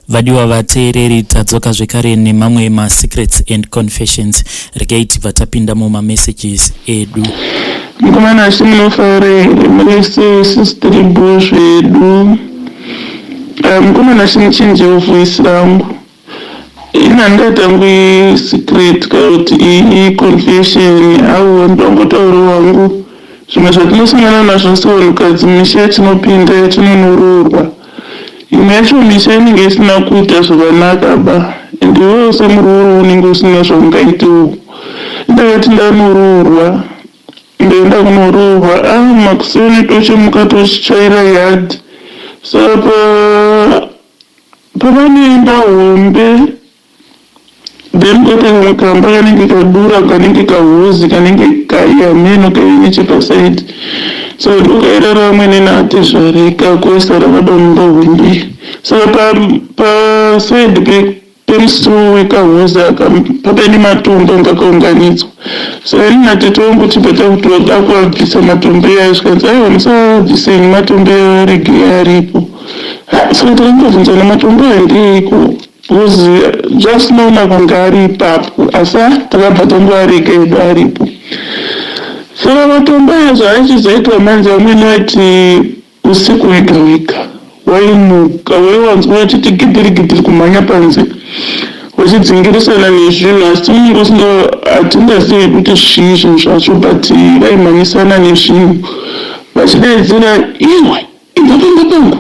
Vadiwa vateereri, tadzoka zvekare nemamwe masecrets and confessions. Regai tibva tapinda mumamessages edu. Mukomana, asi munofara here? Muri sei? Sistiri bo zvedu. Mukomana, asi muchinjewo voice rangu. Ini handingatangu isecret kana kuti iconfession. Aiwa, ndongotaura wangu zvimwe zvatinosangana nazvo sevanhukadzi mumisha yatinopinda, yatinonoroorwa. Imwe yacho misha inenge isina kuita zvakanaka ba, and iwewo semurooro unenge usina zvaungaitewo. Ndakati ndanoroorwa, ndaenda kunoroorwa, a makuseni tochimuka, tochitsvaira yard. Saka pavanoenda hombe, then kwete kamwe kamba kanenge kadura, kanenge kahozi, kanenge kaiyameno kaive nechepasaidi. So ndokairara vamwene naatezvara ikako, isara vada mumba hombe. Saka pasaidi pemusuwo wekahozi aka papaine matombo anga akaunganidzwa. Saka ini natete wangu tibva takuti vada kuabvisa matombo iyayo. Zvikanzi, "Aiwa, musabviseni matombo iyayo, aregei aripo." Saka takangobvunzana, "Matombo aya ndeeiko?" Because zvasinoona kunge ari ipapo, asi takabva tangoarega edu aripo. Saka matombo aya zvaaichizoitwa manje, vamweni vati usiku wega wega waimuka, waiwanzwa vachiti gidhiri gidhiri kumhanya panze, vachidzingirisana nezvinhu. Asi unenge usinga, hatingazivi kuti zvii zvinhu zvacho, but vaimhanyisana nezvinhu vachidaidzira, "Iwe, ibva pamba pangu!"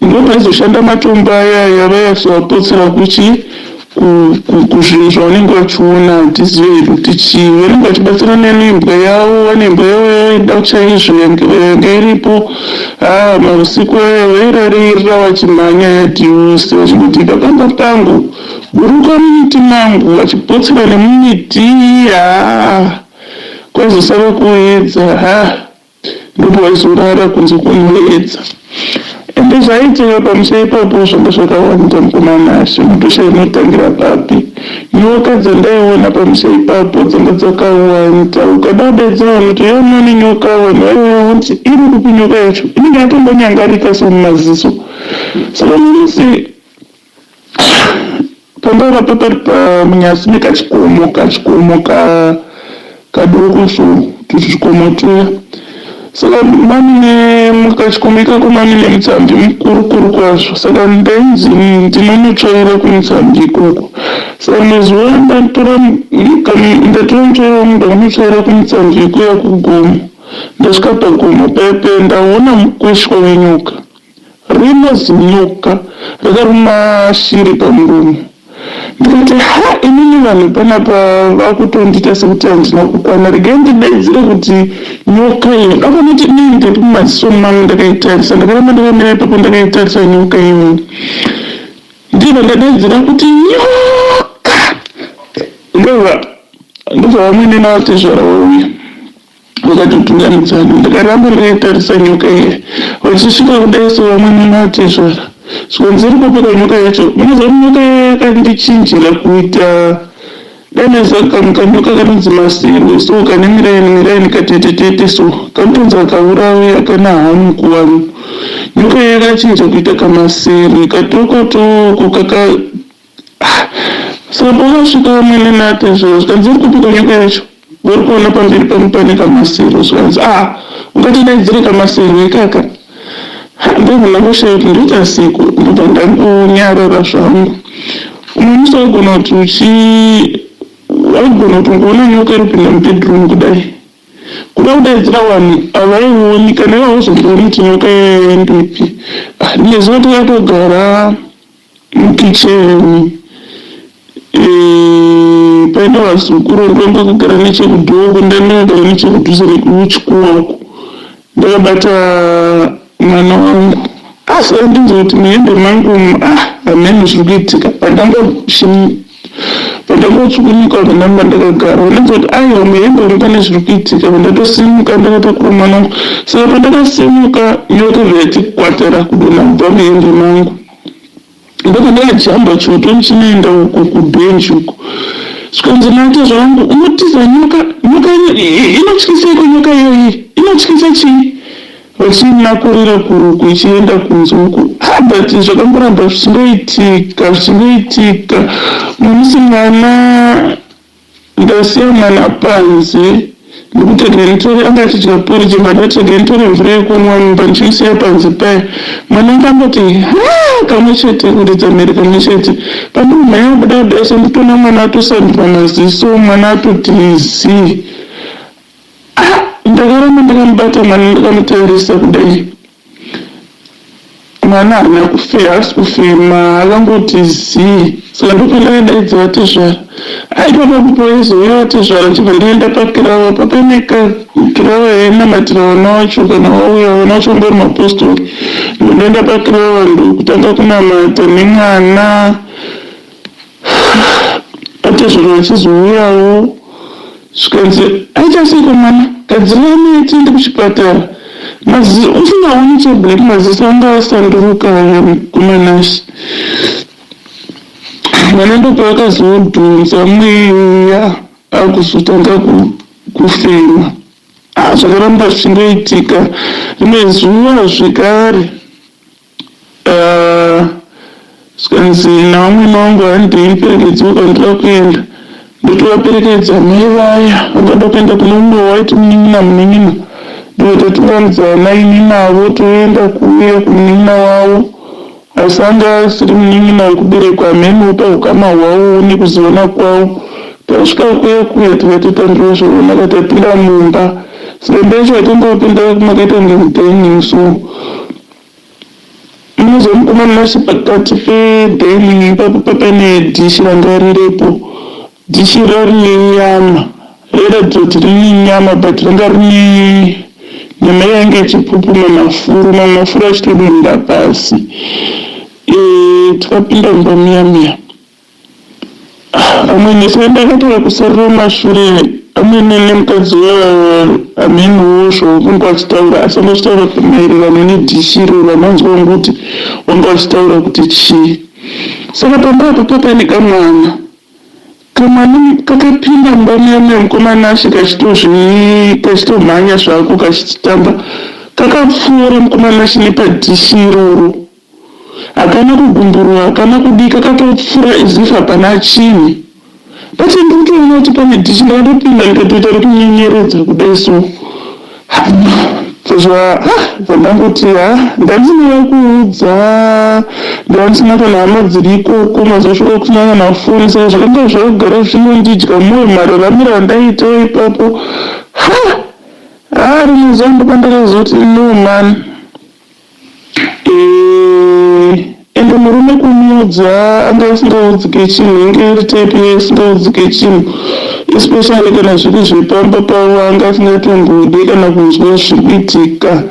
Ndopaizoshanda matombo ayaya, vaizoapotsera kuchi kuzvinhu zvavanenge vachiona. Hatizivi hedu kuti chii. Vanenge vachibatsirana nembwa yavo, vane mbwa yavo yavaida chaizvo yanga iripo. Ha, mausiku aya vairaririra vachimhanya yadhi yose, vachingoti, "Ibva pamba pangu, buruka mumiti mangu," vachipotsera nemumiti. Ha, kwaizosara kuedza. Ha, ndipo vaizorara kunze kunoedza. Ende zvaiitika pamusha ipapo zvanga zvakawanda, mukomana. Mutosha inotangira papi? Nyoka dzandaiona pamusha ipapo dzanga dzakawanda. Ukada kudaidza vanhu kuti yamuone nyoka, vanhu vaiuya kuti, "Iri kupi nyoka yacho?" Inenge yatombonyangarika somumaziso. Saka musi pamba ipapo pari pamunyasi mekachikomo, kachikomo kadoko, so tuzvikomo tuya. Saka mamine mukachikomo ikako mamine mutsamvi mukuru kuru kwazvo. Saka ndainzi ndinonotsvaira kumutsamvi ikoko. Saka mazuva ndatora mutsvairo wangu, ndakunotsvaira kumutsamvi ikuya kugomo. Ndasvika pagomo paipe, ndaona mukweshwa wenyoka. Rino zinyoka rakaruma shiri pamuromo. Ndikati, "Ha, inini vanhu panapa vakutondiita sekuti handina kukwana. Regai ndidaidzire kuti nyoka iyo." Ndakanoti inini ndati mumaziso mangu ndakaitarisa, ndakaramba ndakamira ipapo ndakaitarisa nyoka iyoyo. Ndibva ndadaidzira kuti, "Nyoka!" Ndobva vamwene navatezvara vauya, vakatotungamidzana. Ndakaramba ndakaitarisa nyoka iya. Vachisvika kudai so vamwene navatezvara, zvikanzi, "Iri kupika nyoka yacho?" Munoziva kuti nyoka iya yakandichinjira kuita dai kanyoka kanonzi maserwe so, kane miraini miraini, katetetete so, kanotonzi akauraya kana hamu kuvanhu. Nyoka iya yakachinja kuita kamaserwe katokotoko kaka. Saka pakasvika vamwene naatezvara, zvikanzi, "Iri kupika nyoka yacho?" Vari kuona pamberi pangu pane kamasero. Zvikanzi, "A, ungatidaidzire kamasero ikaka?" Ndobva ndangoshayo kuti ndoita seko. Ndobva ndangonyarara zvangu. Umwe musi waigona kuti uchi waigona kuti ungoona nyoka iri kupinda mubedroom kudai, kuda kudaidzira vanhu havaioni. Kana ivo hauzombooni kuti nyoka yaendepi. Rimwe zuva takatogara mukicheni, paenda vazukuru, ndanga kugara nechekudhoko, ndandakagara nechekudhuze nekuchikuwa uko, ndakabata mwana wangu. Asi andinzwa kuti muhembe mangu ah, hameno zviri kuitika. Pandangotsukunyuka pandamba ndakagara, ndinzwa kuti aiwa, muhembe umu pane zviri kuitika. Pandatosimuka ndakatakura mwana wangu. Saka pandakasimuka, nyoka bva kwatara kudonha kubva muhembe mangu. Ndobva ndakajamba choto ndichinoenda uko kubhenji uko. Zvikanzi natezvara vangu, "Unotiza nyoka? Nyoka inotyiseko? Nyoka iyoyi inotyisa chii?" Vachinakurira kuruku ichienda kunze uku. Ah, but zvakangoramba zvichingoitika zvichingoitika. Musi mwana ndasiya mwana panze ndikuti regai nditore anga achidya porridge ndati regai nditore mvura yekunwa mumba ndichimusiya panze paya mwana akangoti ha kamwe chete kuridza mhere kamwe chete pandikumhanya kubuda kudai so nditoona mwana atosandura maziso mwana atoti zii ah ndakaramba ndakamubata mwana ndakamutarisa kudai Mwana haana kufema, haasi kufema akangoti zii. Saka ndopandakadaidza vatezvara. Ah ipapo apo paizouya vatezvara ndichibva ndaenda pakirawa papaine kirawa yainamatira vana vacho kana vauya vana vacho vanga vari mapostori. Ndobva ndaenda pakirawa ndokutanga kunamata nemwana. Vatezvara vachizouyawo zvikanzi aita seiko mwana gadzirai naye tiende kuchipatara. Maziso usingaoni cheblack maziso anga asanduruka aya mukomanashi. Mwana ndopaakazodhonza mweya akuzotanga kufema. Ah, zvakaramba zvichingoitika rimwe zuva zvekare Ah, zvikanzi navamwene wangu handei ndiperekedzewo kwandira kuenda ndotovaperekedza mai vaya vangada kuenda kune umwe waiti munin'ina munin'ina ndobva tatunganidzana ini navo toenda kuuya kumunin'ina wavo asi anga asiri munin'ina wekuberekwa hameno paukama hwavo nekuzivana kwavo tasvika kuya kuya tikatotambirwa zvakanaka tapinda mumba saka imba yacho yatangopinda makaita kunge mudining so Munoziva mukoma Nashy pakati pedining ipapo papane dish ranga riripo. Dish iro rine nyama. Rairatidza kuti rine nyama but ranga rine nyama iya yanga ichipupuma mafuro, mamwe mafuro achitodonhera pasi. Eh, takapinda mumba muya muya. Amwene saka ndakataura kusarira kumashure amwene nemukadzi hamenowo zvavanga vachitaura asi vanga vachitaura maererano nedhishi iroro amanzwa wangu kuti vanga vachitaura kuti chii saka pamba apa papaine kamwana kamwana kakapinda mumba muya muya mukoma Nashe kachitozvi kachitomhanya zvako kachitamba kakapfuura mukoma Nashe nepadhishi iroro Hakana kugumburwa hakana kudii kakatopfura as if hapana chinhu. But ndikutoona kuti pane dish ndakatopinda ndikatoita rekunyenyeredza kudai so. Zva zvandangoti ha ndandisina vakuudza ndandisina kana hama dziri ikoko mazuva asvika kusina kana foni saka zvakanga zvagara zvinondidya moyo mararamiro andaiita ipapo ha ha rimwe zuva ndopandakazoti no man Eh, ende murume kumuudza anga asingaudzike chinhu inge iri type iye isingaudzike chinhu especially kana zviri zvepamba pavo anga asingatombode kana kunzwa zviri kuitika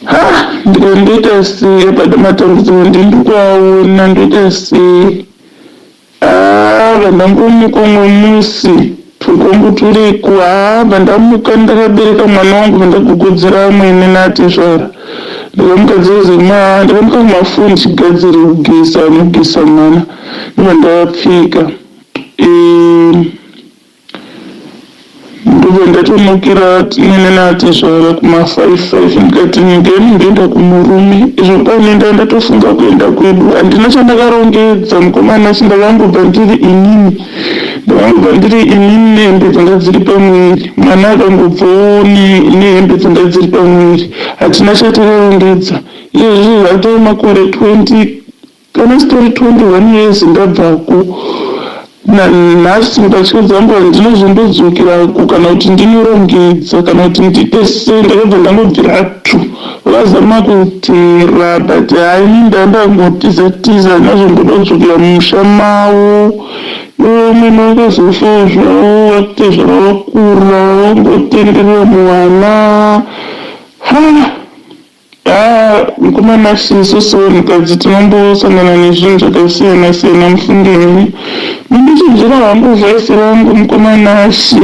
ha ndikati ndoita sei apa matambudziko ndiri kuaona ndoita sei Haa bvandangomuka umwe musi twukombu twuriko haa bvandamuka ndakabereka mwana wangu bvandagogodzera amwene naatezvara ndikamuka dzezema ndakamuka kumafoni ndichigadzira kugeza nokugeza mwana ndobva ndapfeka e, Ndobva ndatomukira nene naatezvara kuma 5 5 ndikati ndini ndoenda kumurume izvo pane nda ndatofunga kuenda kwedu handina chandakarongedza mukomana asi ndakangobva ndiri inini ndakangobva ndiri inini nehembe dzanga dziri pamuviri mwana akangobvawo nehembe dzanga dziri pamuviri hatina chatakarongedza izvozvi zvatova makore 20 Kana story 21 years ndabvako nanhasi mbatya dzangu handinozombodzokera kana kuti ndinorongedza kana kuti ndiite sei ndakabva ndangobvira tu vazama kuteera but haini ndandangotiza tiza handinazomboda kudzokera mumusha mavo ivo mwene vakazofawo zvavo vatezvara vakura vangotenderera muvana ha Haa mukoma Nashy isusu vanhukadzi tinombosangana nezvinhu zvakasiyana siyana mufunge imi. Mundichinjira hangu voice rangu mukoma Nashy.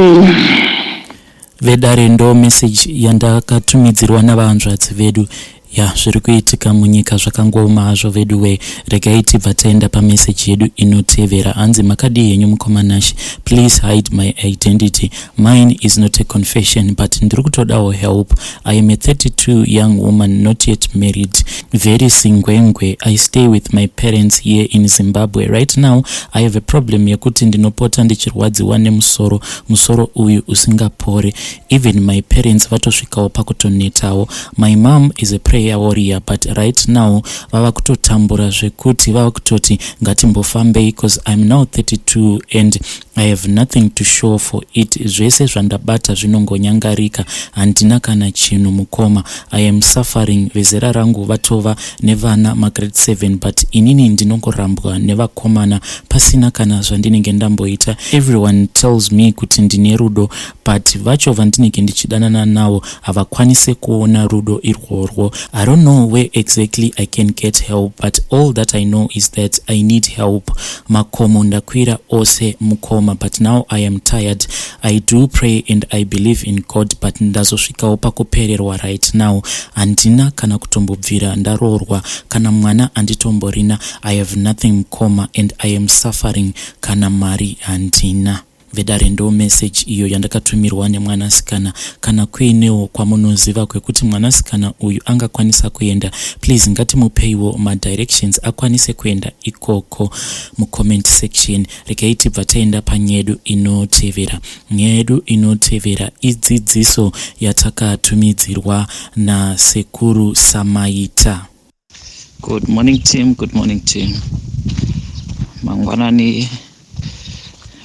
Vedare ndo message yandakatumidzirwa navahanzvadzi vedu. Ya, zviri kuitika munyika zvakangooma hazvo veduwee. Regai tibva taenda pameseji yedu inotevera. Hanzi makadii henyu mukoma Nash, please hide my identity. Mine is not a confession but ndiri kutodawo help. I am a 32 young woman not yet married, very singwengwe. I stay with my parents here in Zimbabwe. Right now I have a problem yekuti ndinopota ndichirwadziwa nemusoro, musoro uyu usingapore. Even my parents vatosvikawo pakutonetawo. My mom is a prayer warrior but right now vava kutotambura zvekuti vava kutoti ngatimbofambei cause I'm now 32 and I have nothing to show for it. Zvese zvandabata zvinongonyangarika, handina kana chinhu mukoma. I am suffering. Vezera rangu vatova nevana magrade 7 but inini ndinongorambwa nevakomana pasina kana zvandinenge ndamboita. Everyone tells me kuti ndine rudo but vacho vandinenge ndichidanana navo havakwanise kuona rudo irworwo. I don't know where exactly I can get help but all that I know is that I need help. Makomo ndakwira ose mukoma but now I am tired. I do pray and I believe in God but ndazosvikawo pakupererwa right now. Handina kana kutombobvira ndaroorwa, kana mwana handitomborina. I have nothing mukoma and I am suffering, kana mari handina. Vedare, ndo message iyo yandakatumirwa nemwanasikana. Kana kuinewo kwamunoziva kwekuti mwanasikana uyu angakwanisa kuenda, please ngatimupeiwo madirections akwanise kuenda ikoko mucomment section. Regai tibva taenda panyedu inotevera. Nyedu inotevera idzidziso yatakatumidzirwa nasekuru Samaita. Good morning team, good morning team. Mangwanani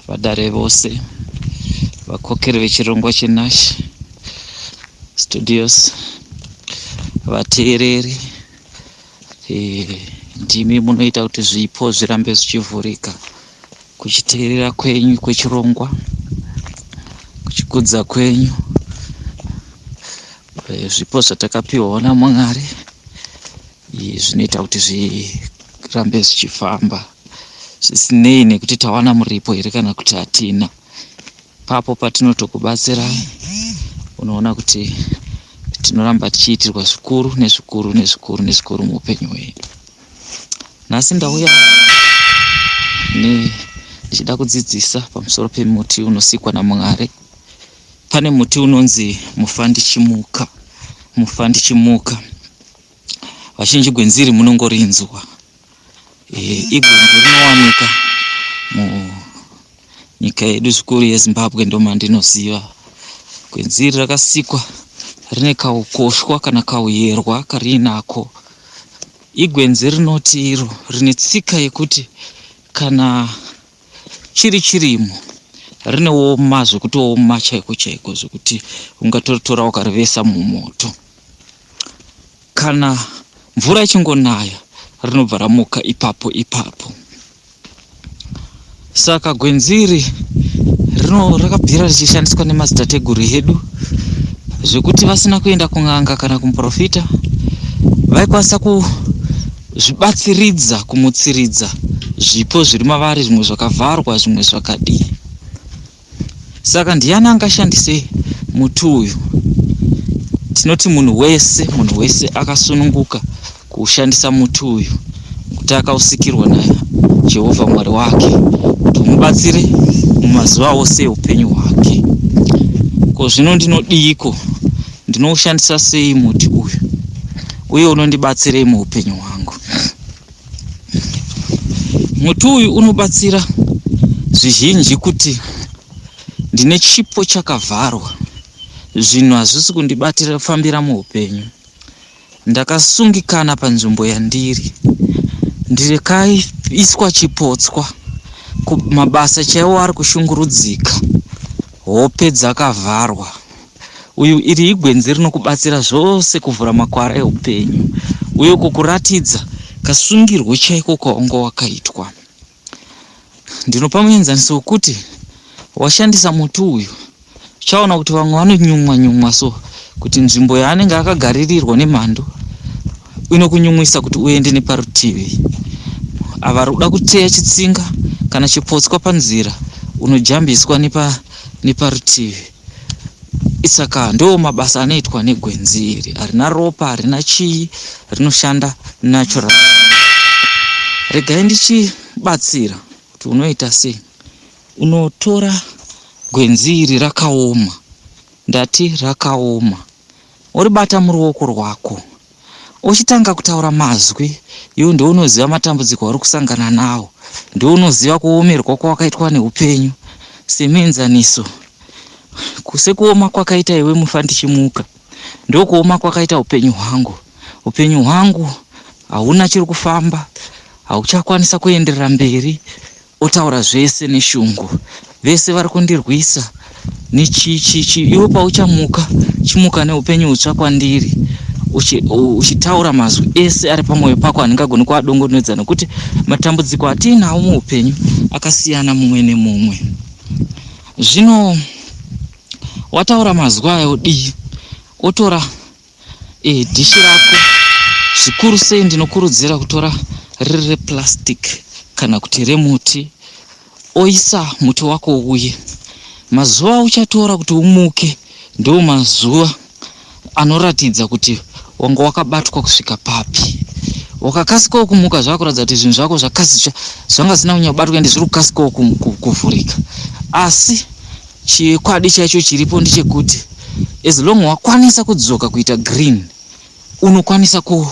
vadare vose, vakokeri vechirongwa cheNash Studios, vateereri, ndimi munoita kuti zvipo zvirambe zvichivhurika. Kuchiteerera kwenyu kwechirongwa, kuchikudza kwenyu, zvipo zvatakapiwawo naMwari zvinoita kuti zvirambe zvichifamba zvisinei nekuti tawana muripo here kana kuti hatina. Papo patinotokubatsirai, unoona kuti tinoramba tichiitirwa zvikuru nezvikuru nezvikuru nezvikuru muupenyu hwedu. Nhasi ndauya ndichida kudzidzisa pamusoro pemuti unosikwa naMwari. Pane muti unonzi mufandichimuka. Mufandichimuka, vazhinji gwenzi iri munongorinzwa. Igwenzi rinowanika munyika yedu zvikuru yeZimbabwe, ndomandinoziva. Gwenzi iri rakasikwa rine kaukoshwa kana kauyerwa kariinako. Igwenzi rinoti iro rine tsika yekuti kana chiri chirimo rinooma zvekutooma chaiko chaiko, zvekuti ungatoritora ukarivesa mumoto. Kana mvura ichingonaya rinobva ramuka ipapo ipapo. Saka gwenzi iri rakabvira richishandiswa nemadzitateguru edu, zvekuti vasina kuenda kun'anga kana kumuprofita vaikwanisa kuzvibatsiridza kumutsiridza zvipo zviri mavari, zvimwe zvakavharwa, zvimwe zvakadii. Saka ndiani angashandise muti uyu? Tinoti munhu wese, munhu wese akasununguka kuushandisa muti uyu, nekuti akausikirwa naJehovha Mwari wake kuti umubatsire mumazuva ose eupenyu hwake. Ko zvino ndinodiiko? Ndinoushandisa sei muti uyu, uye unondibatsirei muupenyu hwangu? Muti uyu unobatsira zvizhinji. Kuti ndine chipo chakavharwa, zvinhu hazvisi kundibatira fambira muupenyu, ndakasungikana panzvimbo yandiri, ndikaiswa chipotswa, mabasa chaiwo ari kushungurudzika, hope dzakavharwa, uyu iri igwenzi rinokubatsira zvose kuvhura makwara eupenyu uye kukuratidza kasungirwo chaiko kwaunga wakaitwa. Ndinopa muenzaniso wekuti washandisa muti uyu, uchaona kuti vamwe vanonyumwa nyumwa so kuti nzvimbo yaanenge akagaririrwa nemhandu inokunyumwisa kuti uende neparutivi. Ava vari kuda kuteya chitsinga kana chipotswa panzira, unojambiswa neparutivi. Saka ndo mabasa anoitwa negwenzi iri. Harina ropa, harina chii, rinoshanda natural. Regai ndichibatsira kuti unoita sei. Unotora gwenzi iri rakaoma, ndati rakaoma, woribata muruoko rwako, uchitanga kutaura mazwi. Iwe ndiwe unoziva matambudziko auri kusangana nawo, ndiwe unoziva kuomerwa kwawakaitwa neupenyu. Semuenzaniso, sekuoma kwakaita iwe mufa ndichimuka, ndokuoma kwakaita upenyu hwangu. Upenyu hwangu hauna chiri kufamba, hauchakwanisa kuenderera mberi. Otaura zvese neshungu, vese vari kundirwisa nechichichi. Iwe pauchamuka, chimuka neupenyu hutsva kwandiri, uchitaura mazwi ese ari pamwoyo pako handingagoni kuadongonedza, nekuti matambudziko atiinawo muupenyu akasiyana mumwe nemumwe. Zvino wataura mazwi aya, odii? Otora dhishi rako. Zvikuru sei ndinokurudzira kutora riri replastic kana kuti remuti, oisa muti wako uye. Mazuva auchatora kuti umuke ndo mazuva anoratidza kuti wanga wakabatwa kusvika papi. Wakakasikawo kumuka, zvakuratidza kuti zvinhu zvako zvanga zvisina kunyanyobatwa, ende zviri kukasikawo kuvhurika. Asi chikwadi chaicho chiripo ndechekuti as long wakwanisa kudzoka kuita green, unokwanisa ku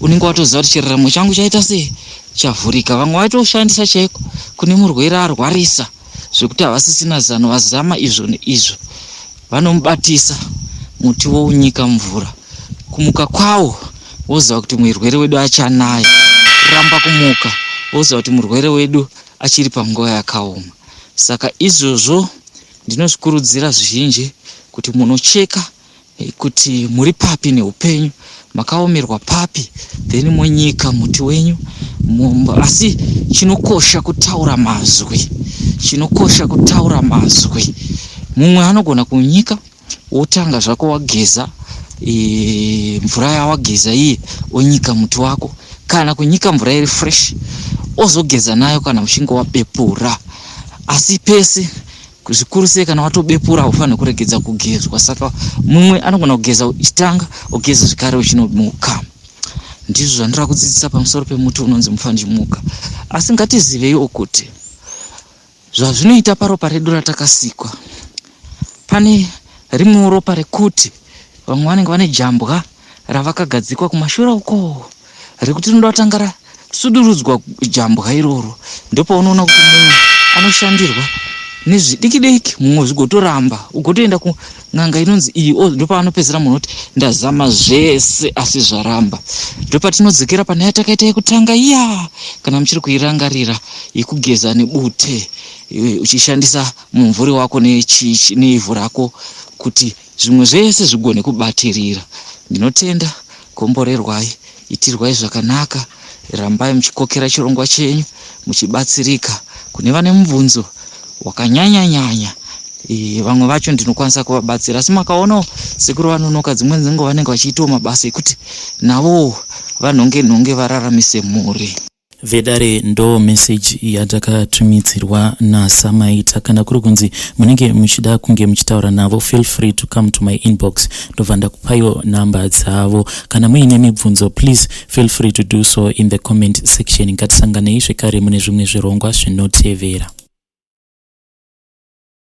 unenge watoziva kuti chiraramo changu chaita sei, chavhurika. Vamwe vaitoshandisa chaiko kune murwere arwarisa zvekuti havasisina zano, vazama izvo neizvo, vanomubatisa muti wounyika mvura. Kumuka kwawo woziva kuti murwere wedu achanaya, ramba kumuka woziva kuti murwere wedu achiri panguva yakaoma. Saka izvozvo ndinozvikurudzira zvizhinji kuti munocheka kuti muri papi neupenyu, makaomerwa papi, then monyika muti wenyu. Asi chinokosha kutaura mazwi, chinokosha kutaura mazwi. Mumwe anogona kunyika, wotanga zvako wageza, mvura yawageza iye onyika muti wako, kana kunyika mvura iri fresh ozogeza nayo kana uchinge wabepura. Asi pese, zvikuru sei kana watobepura, haufaniri kuregedza kugezwa. Saka mumwe anogona kugeza uchitanga, ogeza zvekare uchinomuka. Ndizvo zvandira kudzidzisa pamusoro pemuti unonzi mufandimuka. Asi ngatiziveiwo kuti zvazvinoita paropa redu ratakasikwa, pane rimwewo ropa rekuti vamwe vanenge vane jambwa ravakagadzikwa kumashure uko, rekuti rinoda kutanga rasudurudzwa jambwa iroro. Ndopaunoona kuti mumwe anoshandirwa nezvidiki diki, mumwe zvigotoramba, ugotoenda kun'anga inonzi iyi. Ndopaanopedzera munhu kuti ndazama zvese asi zvaramba. Ndopatinodzokera pane yatakaita yekutanga iya, kana muchiri kuirangarira, yekugeza nebute uchishandisa mumvuri wako neivhu rako kuti zvimwe zvese zvigone kubatirira. Ndinotenda, komborerwai, itirwai zvakanaka, rambai muchikokera chirongwa chenyu muchibatsirika. Kune vane mubvunzo wakanyanya-nyanya, vamwe vacho ndinokwanisa kuvabatsira, asi makaonawo sekuru vanonoka, dzimweni dzenguva vanenge vachiitawo mabasa ekuti navowo vanhonge nhonge vararamise mhuri. Vedare, ndo meseji yatakatumidzirwa naSamaita. Kana kuri kunzi munenge muchida kunge muchitaura navo, feel free to come to my inbox, ndobva ndakupaiwo namba dzavo. Kana muine mibvunzo, please feel free to do so in the comment section. Ngatisanganei zvekare mune zvimwe zvirongwa zvinotevera.